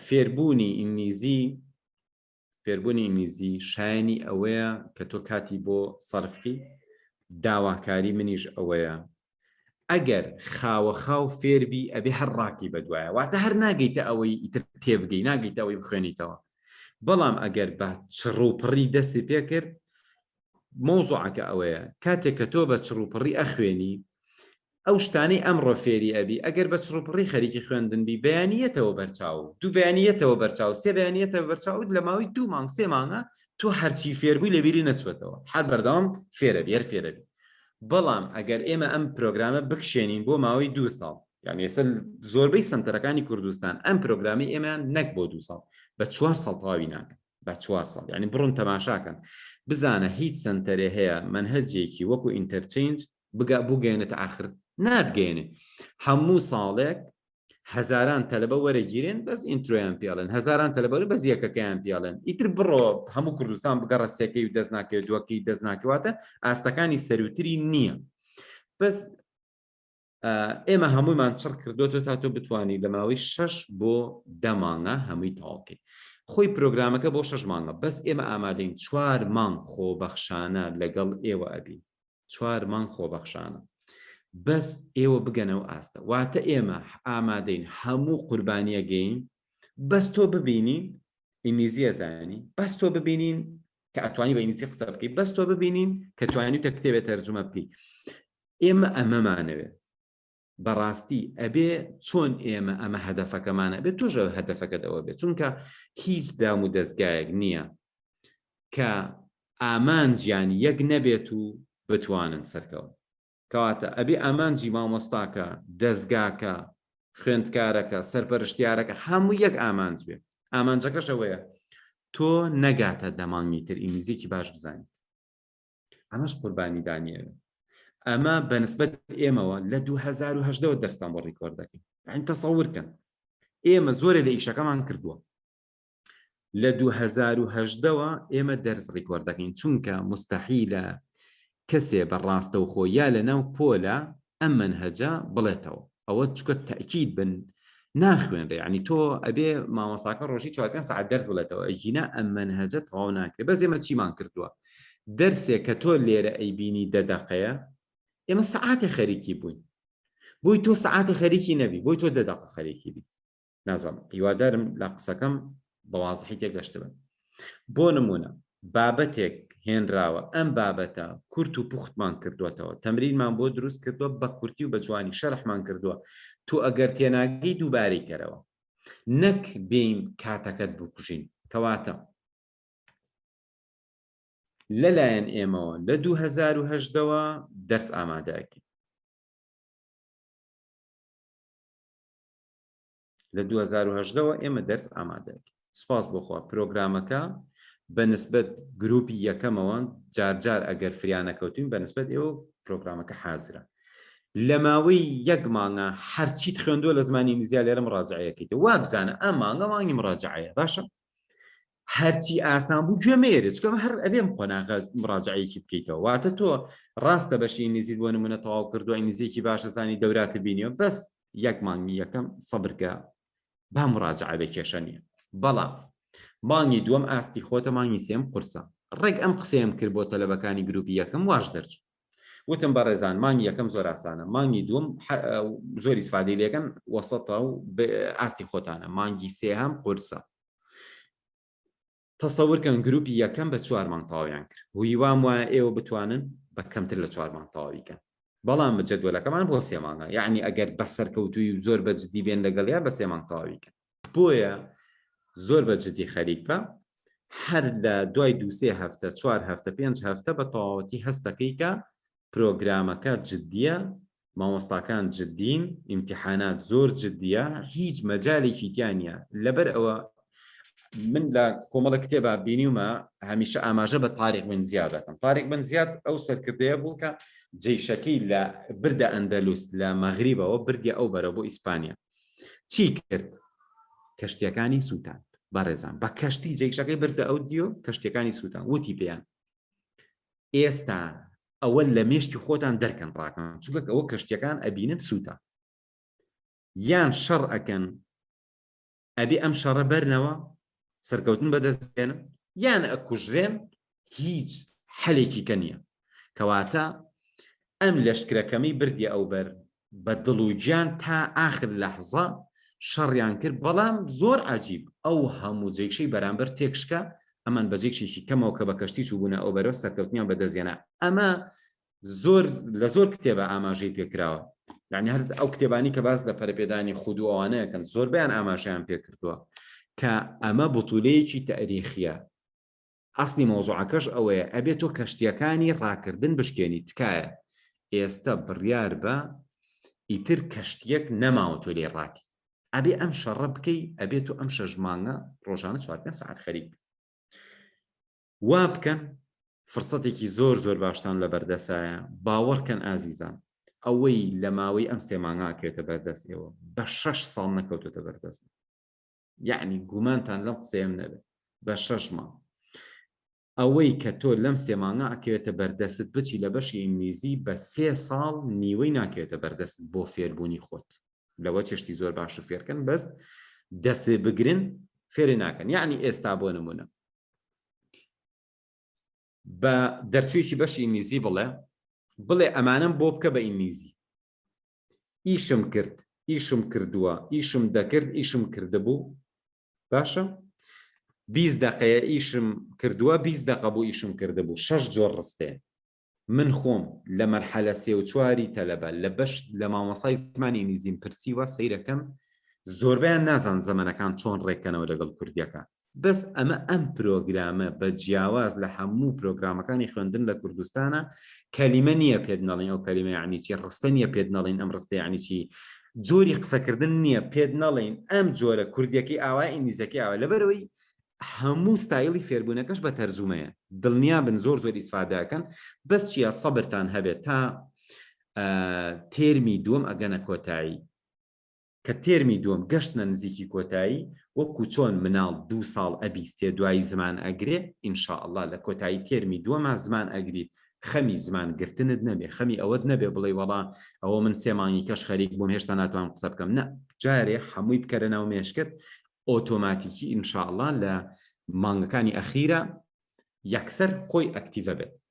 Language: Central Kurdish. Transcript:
فێربوونی ئینگلیزی فێربوونی ئینگلیزی شایەنی ئەوەیە کە تۆ کاتی بۆ سەرفکەی داواکاری منیش ئەوەیە ئەگەر خاوە خاو فێربی ئەبێ هەر ڕاکی بەدوایە واتە هەر ناگەیتە ئەوەی ئیتر تێبگەی ناگەیتە ئەوەی بخوێنیتەوە بەڵام ئەگەر بە چڕوپڕی دەستی پێکرد مەوزوعەکە ئەوەیە کاتێک کە تۆ بە چڕوپڕی ئەخوێنی ئەو شتانەی ئەمڕۆ فێری ئەبی ئەگەر بە چڕوپڕی خەریکی خوێندن بی بەیانی یەتەوە بەرچاو دوو بەیانی یەتەوە بەرچاو سێ بەیانی یەتەوە بەرچاوت لە ماوەی دوو مانگ سێ مانگە تۆ هەرچی فێربووی لەبیری نەچوەتەوە هەر بەردەوام فێرەبی هەر فێرەبی بەڵام ئەگەر ئێمە ئەم پرۆگرامە بکشێنین بۆ ماوەی دوو ساڵ یعنی ئێستا زۆربەی سنتەرەکانی کوردستان ئەم پرۆگرامی ئێمەیان نەک بۆ دوو ساڵ بە چوار ساڵ تەواوی ناکەن بە چوار ساڵ یعنی بڕۆن تەماشاکەن بزانە هیچ سنتەرێ هەیە مەنهەجێکی وەکو ئینتەرچینج بگا بگەێنێتە ئاخر ناتگەێنێ هەموو ساڵێک هەزاران تەلەبە وەرەگیرێن بەس intro یان پێڵێن هەزاران تەلەبە بەس یەکەکەیان پێڵێن ئیتر بڕۆ هەموو کوردستان بگەڕە سێکەی و دەست ناکەوێت دووەکەی دەست ناکەواتە ئاستەکانی سەروتری نییە بەس ئێمە هەموویمان چڕ کردوەوە تا تۆ بتانی لە ماوەی شەش بۆ دەمانگە هەمووی تەواوکەی خۆی پرۆگرامەکە بۆ شەش مانگە بەس ئێمە ئامادەین چوار مانگ خۆبەخشانە لەگەڵ ئێوە ئەبین چوار مانگ خۆبەخشانە بەس ئێوە بگەنەوە ئاستە واتە ئێمە ئامادەین هەموو قوربانیەگەین بەس تۆ ببینین ئینگلیزیە زانی بەس تۆ ببینین کە ئەتوانی بە ئینگلیزی قسە بکەی بەس تۆ ببینین کە توانی تە کتێبێ تەرجمە بکەی ئێمە ئەمەمانەوێ بەڕاستی ئەبێ چۆن ئێمە ئەمە هەدەفەکەمانە بێت تۆش هەدەفەکەت ئەوە بێت چونکە هیچ دام و دەستگایەک نییە کە ئامانجیان یەک نەبێت و بتوانن سەرکەون کەواتە ئەبێ ئامانجی مامۆستاکە دەستگاکە خوێندکارەکە سەرپەرشتیارەکە هەموو یەک ئامانج بێت ئامانجەکەش ئەوەیە تۆ نەگاتە دەمانگی تر ئینگلیزیکی باش بزانیت ئەمەش قوربانی دانیەوە ئەمە بەنسبەت ئێمەوە لە 2010ەوە دەستان بۆ record دەکەین یعنی تەسەور کەن ئێمە زۆرێ لە ئیشەکەمان کردووە لە 2010ەوە ئێمە دەرس record دەکەین چونکە مستحیلە کەسێ بە ڕاستەوخۆ یا لە ناو پۆلە ئەم مەنهەجە بڵێتەوە ئەوە چکە تەئکید بن ناخوێنرێ یعنی تۆ ئەبێ مامۆستاکە ڕۆژی چوار پێنج سەعات دەرس بڵێتەوە ئەگینا ئەم مەنهەجە تەواو ناکرێ بەس ئێمە چیمان کردووە دەرسێک کە تۆ لێرە ئەیبینی دە دەقەیە ئێمە سەعاتێ خەریکی بووین بۆی تۆ سەعاتێ خەریکی نەبی بۆی تۆ دە دەقە خەریکی بی نازانم هیوادارم لە قسەکەم بە وازحی تێگەشتبن بۆ نمونە بابەتێک هێنراوە ئەم بابەتە کورت و پوختمان کردووەتەوە تەمرینمان بۆ دروست کردووە بە کورتی و بە جوانی شەرحمان کردووە تۆ ئەگەر تێناگەی دووبارەی کەرەوە نەک بێین کاتەکەت بکوژین کەواتە لەلایەن ئێمەوە لە 2010ەوە دەرس ئامادەکەین لە 2018 ەوە ئێمە دەرس ئامادە ئەکەین سوپاس بۆ خوا پرۆگرامەکە بە نسبەت گروپی یەکەمەوە جار جار ئەگەر فریا نەکەوتوین بە نسبەت ئێوە پرۆگرامەکە حازرە لە ماوەی یەک مانگە هەرچیت خوێندووە لە زمانی ئینگلیزیا لێرە مڕاجعەیەکەیتەوە وابزانە ئەم مانگە مانگی مڕاجعەیە باشە هەرچی ئاسان بوو گوێ مێرێ چکەم هەر ئەبێم قۆناغە مڕاجعەیەکی بکەیتەوە واتە تۆ ڕاستە بەشی ئینگلیزیت بۆ نمونە تەواو کردووە ئینگلیزیەکی باشە زانی دەوراتە بینیوە بەس یەک مانگی یەکەم سەبرکە با مڕاجعە بێ کێشە نییە بەڵام مانگی دووەم ئاستی خۆتە مانگی سێم قورسە ڕێک ئەم قسەیەم کرد بۆ تەلەبەکانی گروپی یەکەم واش دەرچوو وتم بەڕێزان مانگی یەکەم زۆر ئاسانە مانگی دووەم زۆر ئیسفادەی لێکەن وەسەتە و ئاستی خۆتانە مانگی سێهەم قورسە تەسەور کەن گروپی یەکەم بە چوار مانگ تەواویان کرد و هیوام وایە ئێوە بتوانن بە کەمتر لە چوار مانگ تەواوی کەن بەڵام بە جەدوەلەکەمان بۆ سێ مانگە یعنی ئەگەر بە سەرکەوتووی و زۆر بە جدی بێن لەگەڵیا بە سێ مانگ تەواوی کەن بۆیە زۆر بە جدی خەریک بە هەر لە دوای دووسێ هەفتە چوار هەفتە پێنج هەفتە بە تەواوەتی هەستەکەی کە پرۆگرامەکە جدیە مامۆستاکان جدین ئیمتیحانات زۆر جدیە هیچ مەجالێکی تیا نییە لەبەر ئەوە من لە کۆمەڵە کتێبا بینیومە هەمیشە ئاماژە بە تاریق بن زیاد دەکەم تاریق بن زیاد ئەو سەرکردەیە بوو کە جەیشەکەی لە بردە ئەندەلوس لە مەغریبەوە بردیە ئەو بەرە بۆ ئیسپانیا چی کرد کەشتیەکانی سووتان بەڕێزان بە کەشتی جەیشەکەی بردە ئەو دیۆ کەشتیەکانی سووتان وتی پێیان ئێستا ئەوە لە مێشکی خۆتان دەرکەن ڕاکەن چونکە ئەوە کەشتیەکان ئەبینن سووتە یان شەڕ ئەکەن. ئەبێ ئەم شەڕە بەرنەوە سەرکەوتن بەدەست بێنن یان ئەکوژرێن هیچ حەلێکی کە نییە کەواتە ئەم لەشکرەکەمی بردیە ئەو بەر بە دڵ و گیان تا ئاخر لەحزە شەڕیان کرد بەڵام زۆر عجیب ئەو هەموو جەیشەی بەرامبەر تێکشکا ئەمان بە جەیشێکی کەمەوە کە بە کەشتی چووبوونە ئەو بەرەوە سەرکەوتنیان بەدەستهێنا ئەمە زۆر لە زۆر کتێبە ئاماژەی پێکراوە یعنی هەر ئەو کتێبانی کە باس لە پەرەپێدانی خود و ئەوانەیەکەن زۆربیان ئاماژەیان پێکردووە کە ئەمە بتولەیەکی تەریخیە ئەسلی مەوزوعەکەش ئەوەیە ئەبێ تۆ کەشتیەکانی ڕاکردن بشکێنی تکایە ئێستە بڕیار بە ئیتر کەشتیەک نەماوە تۆ لێی ڕاکی ئەبێ ئەم شەڕە بکەی ئەبێ تۆ ئەم شەش مانگە ڕۆژانە چوار پێنج سەعات خەریک بی وا بکەن فرسەتێکی زۆر زۆر باشتان لە بەردەسایە باوەڕکەن ئازیزان ئەوەی لە ماوەی ئەم سێ مانگا ئەکەوێتە بەردەست ئێوە بە شەش ساڵ نەکەوتۆتە بەردەست من یەعنی گومانتان لەم قسەیەم نەبێت بە شەش مانگ ئەوەی کە تۆ لەم سێ مانگە ئەکەوێتە بەردەست بچی لە بەشی ئینگلیزی بە سێ ساڵ نیوەی ناکەوێتە بەردەست بۆ فێربوونی خۆت لەوە چشتی زۆر باش فێرکەن بەس دەست بگرن فێری ناکەن یعنی ئێستا بۆ نمونە بە دەرچوویەکی بەشی ئینگلیزی بڵێ بڵێ ئەمانم بۆ بکە بە ئینگلیزی ئیشم کرد، ئیشم کردووە، ئیشم دەکرد، ئیشم کردبوو. باشە؟ 20 دەقەیە ئیشم کردووە، 20 دەقە بوو ئیشم کردبوو. شەش جۆر ڕستەیە. من خۆم لە مەرحەلە سێ و چواری تەلەبە لە بەش لە مامۆسای زمانی ئینگلیزیم پرسیوە سەیرەکەم زۆربەیان نازان زەمەنەکان چۆن ڕێککەنەوە لەگەڵ کوردیەکە. بەس ئەمە ئەم پرۆگرامە بە جیاواز لە هەموو پرۆگرامەکانی خوێندن لە کوردستانە کەلیمە نییە پێت نەڵین ئەو کەلیمە یعنی چی ڕستە نییە پێت نەڵین ئەم ڕستە یعنی چی جۆری قسەکردن نییە پێت نەڵین ئەم جۆرە کوردیەکەی ئاوا ئینگلیزەکەی ئاوا لەبەرەوەی هەموو ستایلی فێربوونەکەش بە تەرجومەیە دڵنیا بن زۆر زۆر ئیسفادەکەن بەس چییە سەبرتان هەبێت تا تێرمی دووەم ئەگەنە کۆتایی کە تێرمی دووەم گەشتنە نزیکی کۆتایی وەکو چۆن مناڵ دوو ساڵ ئەبیستێ دوایی زمان ئەگرێ ان شاء اللە لە کۆتایی تێرمی دووەما زمان ئەگریت خەمی زمان گرتنت نەبێ خەمی ئەوەت نەبێ بڵێی وەڵا ئەوە من سێ مانگی کەش خەریک بووم هێشتا ناتوانم قسە بکەم نە جارێ هەمووی بکەرە ناو مێشکت ئۆتۆماتیکی ان شاء اللە لە مانگەکانی ئەخیرا یەکسەر خۆی ئەکتیڤە بێت.